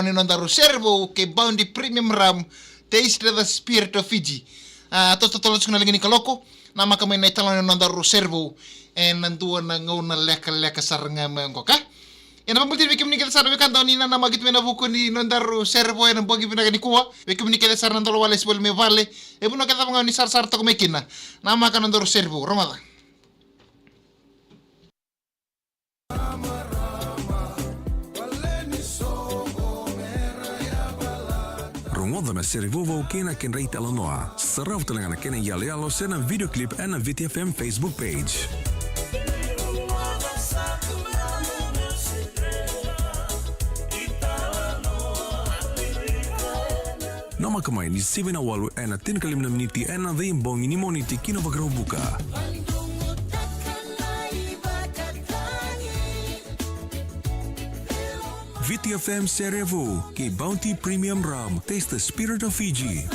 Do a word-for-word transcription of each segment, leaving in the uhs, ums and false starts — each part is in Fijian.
ni nodaru sere vou kei Bounty Premium Rum, Taste the Spirit of Fiji. A, totolo tiko na liga ni kaloko, namaka mai na italanoa ni nodaru sere vou ena dua na gauna lekaleka sara ga mai oqo ka. Ena vabuliti vei kemuni kece sara na wekada ni nanamaki tu mai na vuku ni nodaru sere vou ena bogi vinaka nikua. Vei kemuni kece sara na dolo wale se voli mai vale, e vanua kece cava ga ni sarasara toka mai kina, namaka nodaru sere vou, rogoca. Rogoca na sere vou kei na kedra italanoa. Sarava tale ga na kena iyaloyalo se na video clip ena Viti F M Facebook page. Namaka mai ni sivi na walu ena tinikalima na miniti ena veibogi ni Moniti ki na Vakaraubuka. Viti F M sere vou kei Bounty Premium Rum, Taste the Spirit of Fiji.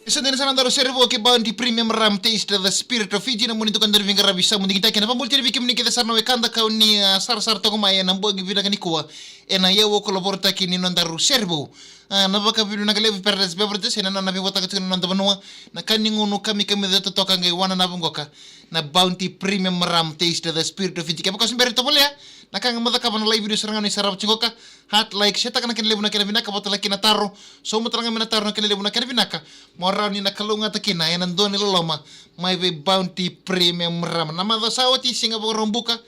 Ni sa dina sa nodaru sere vou kei Bounty Premium Rum, Taste the Spirit of Fiji, na Moniti ka daru veiqaravi sa mudu digitaki. Ena vabuliti vei kemuni kece sara na wekada kau ni, a, sarasara toka mai ena bogi vinaka nikua ena iyau vakalovorataki ni nodaru sere vou. A, na vakavinavinaka levu Paradise Beverages ena nona veivotaka tiko na noda vanua na ka ni gunu kamikamica totoka qai wananavu qoka, na Bounty Premium Rum, Taste the Spirit of Fiji. Kevaka o se bera ni tovolea, na ka ga mo cakava na live video sara ga ni sarava tiko qoka, heart, like, share taka na kena levu na kena vinaka, vata tale kina na taro, sauma tale ga mai na taro na kena levu na kena vinaka, mo rawa ni na kalougata kina ena dua ni loloma mai vei Bounty Premium Rum. Na macawa sa oti, siga Vakaraubuka,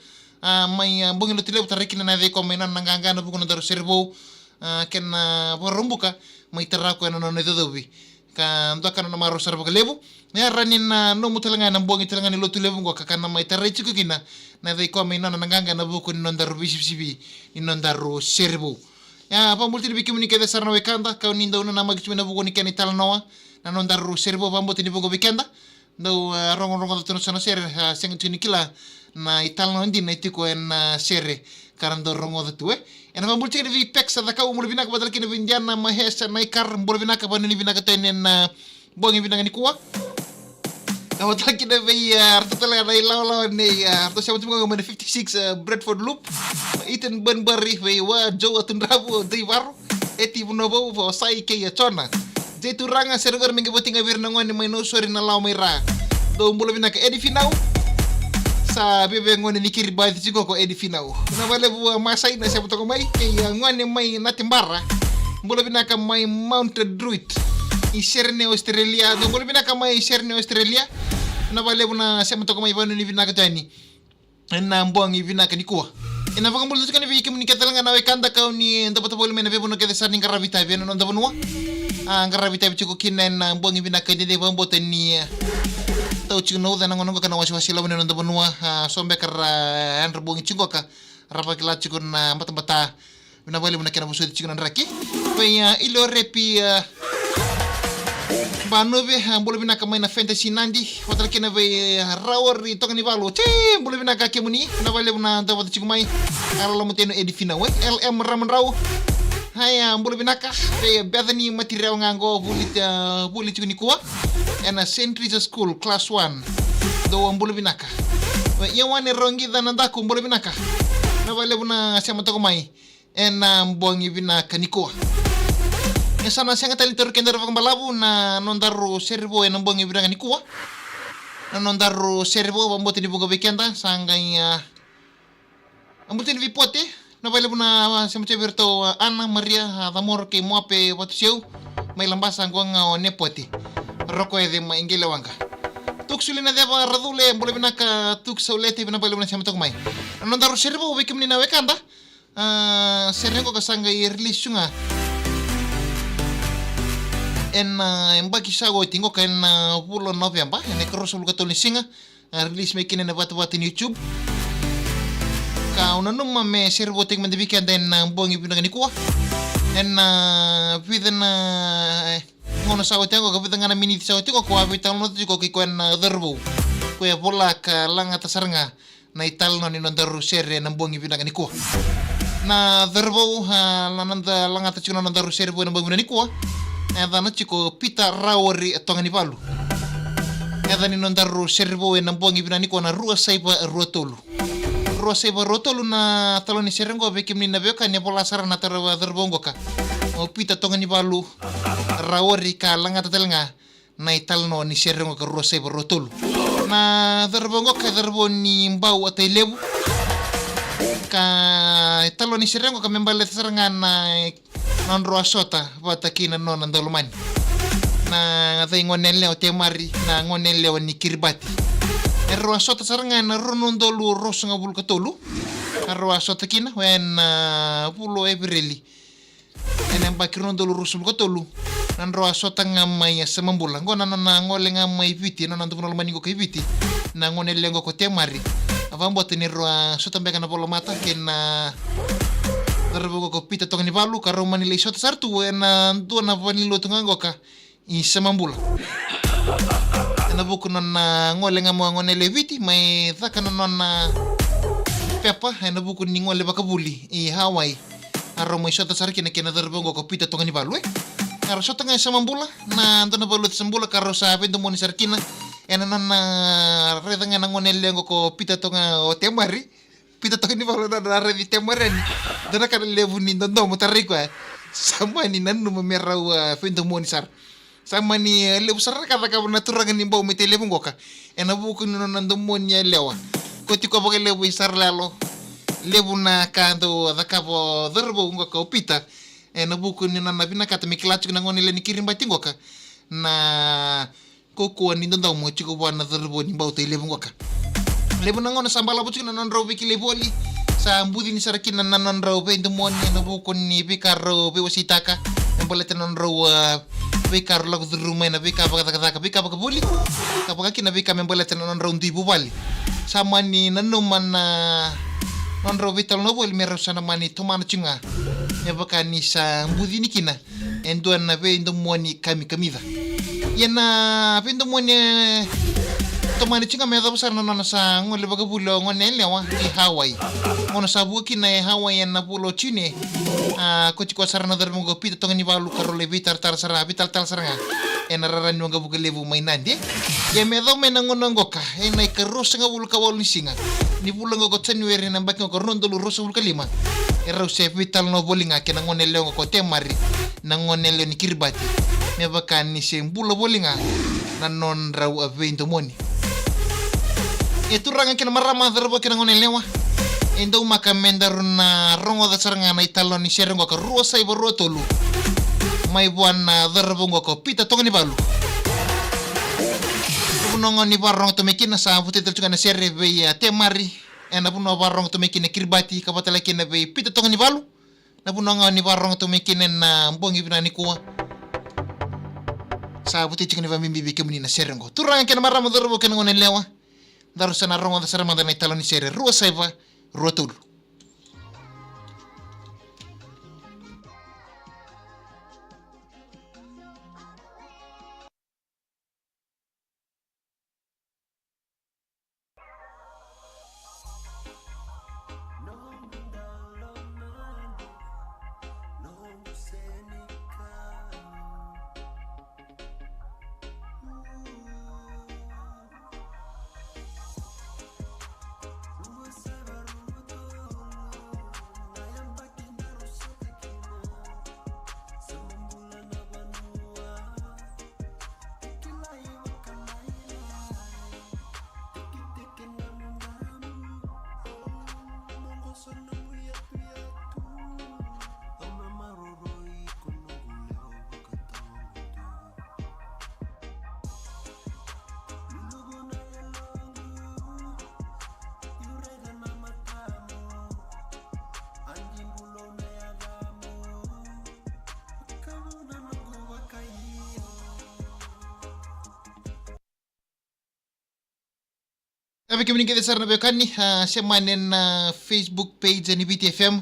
a, mai, a, bogi Lotulevu, tarai kina na yaca i koya mai nona na qaqa ena vuku ni nodaru sere vou, a, kei na Vakaraubuka, mai tara o koya na nona icocovi ka dua ka nona marau sara vakalevu. Ia rawa ni na nomu tale ga ena bogi tale ga ni Lotulevu qoka ka na mai tarai tiko kina na yaca i koya mai nona na qaqa ena vuku ni nodaru veisivisivi ni nodaru sere vou. Ia, vabuliti vei kemuni kece sara na wekada kau ni dau nanamaki tu mai na vuku ni kena italanoa na nodaru sere vou, vabuliti ni vuku vei keda. Dau, e, rogorogoca tu na so na sere, e, sega tu ni kila na italanoa dina e tiko ena, e, sere ka ra dau rogoca tu, e. Ena vabuliti kina vei Pexa Cakau, bula vinaka, vata tale kina vei Diana Mahesa Naikar, bula vinaka, vanuinui vinaka tu ena, e, bogi vinaka nikua. Ka vata tale kina vei, e, ratou tale ga na ilawalawa nei, e, ratou sema tu mai na fifty-six, e, Bradford Loop, Ethan Bunbury, vei Wa Joe Atudravu, Dei Varo, Eti Vunavou, Vosai kei Jona. Jei Turaga, sere qori me qai voti ga vei ira na gone mai Nausori, Nalawa mai Ra. Dou bula vinaka Edi Finau. Sa viavia gone ni Kiribati tiko ko Edi Finau. Vinaka vakalevu, a, Masai na sema toka mai, kei, a, gone mai Natibara. Bula vinaka mai Mount Druitt i Sydney, Australia. Dou bula vinaka mai Sydney, Australia. Vinaka vakalevu na sema toka mai, vanuinui vinaka tu yani ena bogi vinaka nikua. Ena vakabula tiko yani vei kemuni kece tale ga na wekada kau ni dau vata voli mai na veivanua kece sara ni qaravi itavi ena noda vanua. A, qaravi itavi tiko kina ena bogi vinaka edaidai, vakabauta ni, e, tau tiko na uca ena gauna qoka, na wasewase loma ni noda vanua. A, so beka ra, e, yadra bogi tiko qoka, ra vakila tiko na batabata. Vinaka vakalevu na kena vosoti tiko na draki. Vei, a, Ilio Repi, a, Banuve, a, bula vinaka mai na Fantasy Nadi. Vata tale kina vei, a, Raori Toganivalu. Tse, bula vinaka kemuni. Vinaka vakalevu na dau vata tiko mai. A, loloma tiko Edi Finau, e. L M Ramadrau. Haya, bula vinaka. Vei, a, Bethany Matirau ga qo, vuli, a, vuli tiko nikua ena Saint Teresa's School, class one. Dou bula vinaka. Vei, Ioane Roqica Nadaku, bula vinaka. Vinaka vakalevu na sema toka mai ena bogi vinaka nikua. E sa na sega tale ni tauri kedaru vakabalavu na nodaru sere vou ena bogi vinaka nikua. Na nodaru sere vou, vakabauta ni vuqa vei keda sa qai, a, a, bula tale vei Pote. Vinaka vakalevu na, a, sema tiko vei iratou, a, Ana, Maria, a, Camoro kei Moape Vatuseu. Mai Labasa qo ga o Ne Pote. Roko Ece mai Qelewaqa. Tuku Suli Naceva Racule, bula vinaka Tuku Saulete, vinaka vakalevu na sema toka mai. Na nodaru sere vou vei kemuni na wekada. A, sere qo ka sa qai release tu ga ena, a, yabaki sa oti qo ka ena, a, vula o Noveba, ena ikaruasagavulu ka tolu ni siga. A, release mai kina ena vatavata ni YouTube. Ka au nanuma me sere vou tiko mada vei keda ena, a, bogi vinaka nikua. Ena, a, vica na, e, gauna sa oti qo, ka vica ga na miniti sa oti qo, ko a veitalanoa tiko kei koya na, a, cauravou. Koya vola ka lagata sara ga na italanoa ni nodaru sere ena bogi vinaka nikua. Na cauravou, a, na noda lagata tiko na nodaru sere vou ena bogi vinaka nikua, e yacana tiko Peter Raori Toganivalu. Yaca ni nodaru sere vou ena bogi vinaka nikua na rua saiva rua tolu. Rua saiva rua tolu na italanoa ni sere oqo vei kemuni na veiwekani, e vola sara na tara cauravou oqo ka o Pita Togonivalu Raori ka lagata tale ga na italanoa ni sere oqo ka rua saiva rua tolu. Na cauravou oqo ka cauravou ni Bau a Tailevu. Ka italanoa ni sere oqo ka me baleta sara ga na nodrau a sota vata kei na nona daulomani, na cei, gone yalewa Temari, na gone yalewa ni Kiribati. Erau a sota sara ga ena rua na udolu ruasagavulu ka tolu. Erau a sota kina oya ena vula o Epereli ena yabaki rua na udolu ruasagavulu ka tolu. Na nodrau a sota ga mai Samabula, oqo na nona gole ga mai Viti, na nona dua na lomani oqo kai Viti, na gone yalewa oqo ko Temari. A vakabauta ni rau a sota beka na volamata kei na cauravou oqo ko Pita Togonivalu ka rau mani lai sota sara tu ena dua na valenilotu ga oqo ka i Samabula. Ena vuku ni nona gole ga mai o gone yalewa i Viti mai caka na nona pepa ena vuku ni gole vakavuli i Hawaii. A rau mai sota sara kina kei na cauravou oqo ko Pita Togonivalu, e. A rau sota ga i Samabula, na dua na valenilotu i Samabula, ka rau sa veidomoni sara kina ena nona raica ga na gone yalewa oqo ko Pita Toga, o Temari. Pita Togonivalu na nona raici Temari yani. Dua na ka na levu ni dodomo, tarai koya. Sa mani nanuma me rau, a, veidomoni sara. Sa mani, e, levu sara na ka cakava na turaga ni Bau mai Tailevu oqo ka ena vuku ni nona domoni yalewa. Ko tiko vakalevu i Saralalo. Levu na ka dau cakava o cauravou oqo ka o Pita ena vuku ni nona vinakata me kila tiko na gone yalewa ni Kiribati oqo ka na kaukaua ni dodomo e tiko vua na cauravou ni Bau Tailevu oqo ka. Levu na gauna sa balavu tiko na nodrau veikilai voli, sa bucini sara kina na nodrau veidomoni ena vuku ni veika rau veiwaseitaka me baleta na nodrau, a, veika rau lako curuma ena veika vakacakacaka, veika vakavuli, ka vaka kina veika me baleta na nodrau dui vuvale. Sa mani nanuma na nodrau veitalanoa voli me rau sa na mani tomana tiko ga me vaka ni sa bucini kina e dua na veidomoni kamikamica. Ia na veidomoni e tomani tiko ga me yacova sara na nona sa gole vakavuli o gone yalewa i Hawaii. Gauna sa vuka kina e Hawaii ena vula o June, a, kauti koya sara na cauravou oqo Pita Togonivalu ka rau lai veitaratara sara, veitalatala sara ga ena rara ni waqavuka levu mai Nadi. Ia me yacova mai na gauna oqo ka ena ikaruasagavulu ka walu ni siga ni vula oqo ko Janueri ena yabaki oqo ko rua na udolu ruasagavulu ka lima, e rau se veitalanoa voli ga kei na gone yalewa oqo ko Temari, na gone yalewa ni Kiribati, me vaka ni se bula voli ga na nodrau a veidomoni. E turaga kei na marama, cauravou kei na gone yalewa, e daumaka me daru na rogoca sara ga na italanoa ni sere oqo ka rua saiva rua tolu mai vua na cauravou oqo ko Pita Togonivalu. Na vanua oqo ni vakarorogo tu mai kina, sa vutei tale tiko ga na sere vei, a, Temari. Ena vanua vakarorogo tu mai kina e Kiribati, ka vata tale kina vei Pita Togonivalu. Na vanua ga ni vakarorogo tu mai kina ena bogi vinaka nikua. Sa vutei tiko ni vakabibi vei kemuni na sere oqo. Turaga kei na marama, cauravou kei na gone yalewa, daru sa na rogoca sara mada na italanoa ni sere rua saiva rua tolu. Ia vei kemuni kece sara na veiwekani, a, sema ena, a, Facebook page ni Viti F M.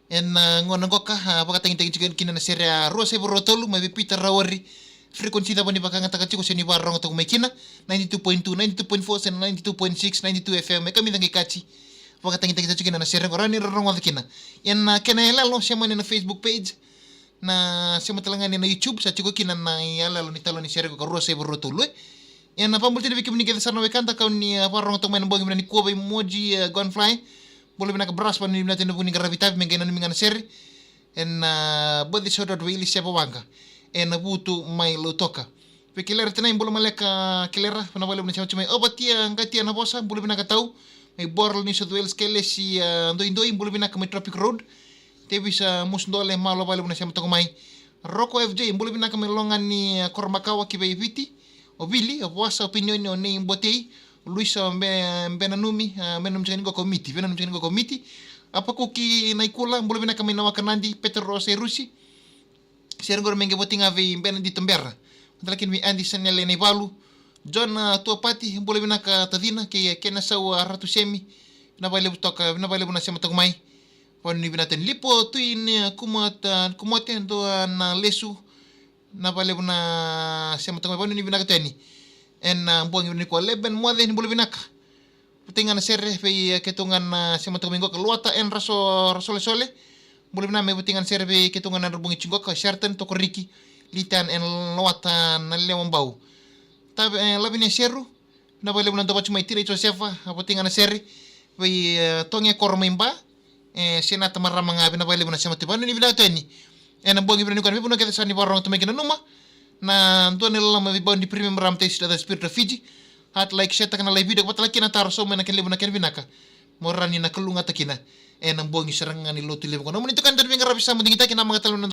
Ena, a, gauna qoka, a, vakatagitagi tiko kina na sere a rua saiva rua tolu mai vei Pita Raori. Frequency cava ni vakayagataka tiko se ni vakarorogo toka mai kina, ninety-two point two, ninety-two point four se na ninety-two point six, ninety-two F M. E kamica qai kaci. Vakatagitagi tiko kina na sere qo, rawa ni ra rogoca kina. Ena, a, kena yaloyalo, sema ena Facebook page. Na sema tale ga ni na YouTube, sa tiko kina na iyaloyalo ni talo ni sere qo ka rua saiva rua tolu, e. Ia na vakabulatini vei kemuni kece sara na wekada ka oni, a, vakarorogo toka mai na bogi vinaka nikua vei Moji, a, Gonfly. Bula vinaka Bras, vanua ni vinaka tu ena vuku ni qaravi tavi me qai nanumi ga na sere. Ena, ah, birthday shout out vei Iliseva Waqa. Ena Vutu mai Lautoka. Vei Kelera Tinai, bula maleka Kelera, vinaka vakalevu na sema tiko mai. Ovatia Qatia na vosa, bula vinaka tau. Mai Boral, New South Wales, Kelesi, ah, Doidoi, bula vinaka mai Tropic Road. Tevisa Musudole, malo vakalevu na sema tiko mai. Roko F J, bula vinaka mai Logani, ah, Koromakawa ki vei Viti. O Vili, o Vosa, o Pinioni, o Nei Botei, o Luisa, o Be-, Benanumi, ah, Benanumi tiko ni qo ko Miti, Benanumi tiko ni qo ko Miti. A Pakuki Naikula, bula vinaka mai Nawakanadi, Petero Sairusi. Sere qori me qai voti ga vei Benedito Bera. Vata kina vei Adi Sanele Naivalu. John, ah, Tuapati, bula vinaka tacina, kei, ah, Kenasau, ah, Ratu Semi. Vinaka vakalevu toka, vinaka vakalevu na sema toka mai. Vanua ni vinaka tu yani. Lipo Tui ni, ah, Kumota, Kumote, dua na lesu. Vinaka vakalevu na sema toka mai. Vanua ni vinaka tu yani. Ena, ah, bogi vinaka nikua. Leben Moce, ni bula vinaka. Vata ga na sere vei, eh, keitou ga na sema toka mai qo ka Luata ena Raso, Rasolesole. Bula vinaka mai vata ga na sere vei keitou ga na Rabogi tiko qo ka Sherton Tokoriki, Litan ena Luata na Lewa Bau. Tave, eh, Lavinia Seru, vinaka vakalevu na dovatu mai Tira i Josefa, a vata ga na sere vei, eh, Toge Koro mai Ba, eh, Senata Marama ga, vinaka vakalevu na sema tu. Vanua ni vinaka tu yani. Ena bogi vinaka nikua, na veivanua kece sa ni vakarorogo tu mai kina nanuma. Na dua na iloloma vei Bounty Premium Rum Taste, the Spirit of Fiji. Heart, like, share taka na live video, ka vata kina na taro, sauma na kena levu na kena vinaka. Mo rawa ni na kalougata kina. Ena bogi sara ga ni Lotulevu qo. Nomuni itokani dau ni veiqaravi sa mo digitaki, na maga tale na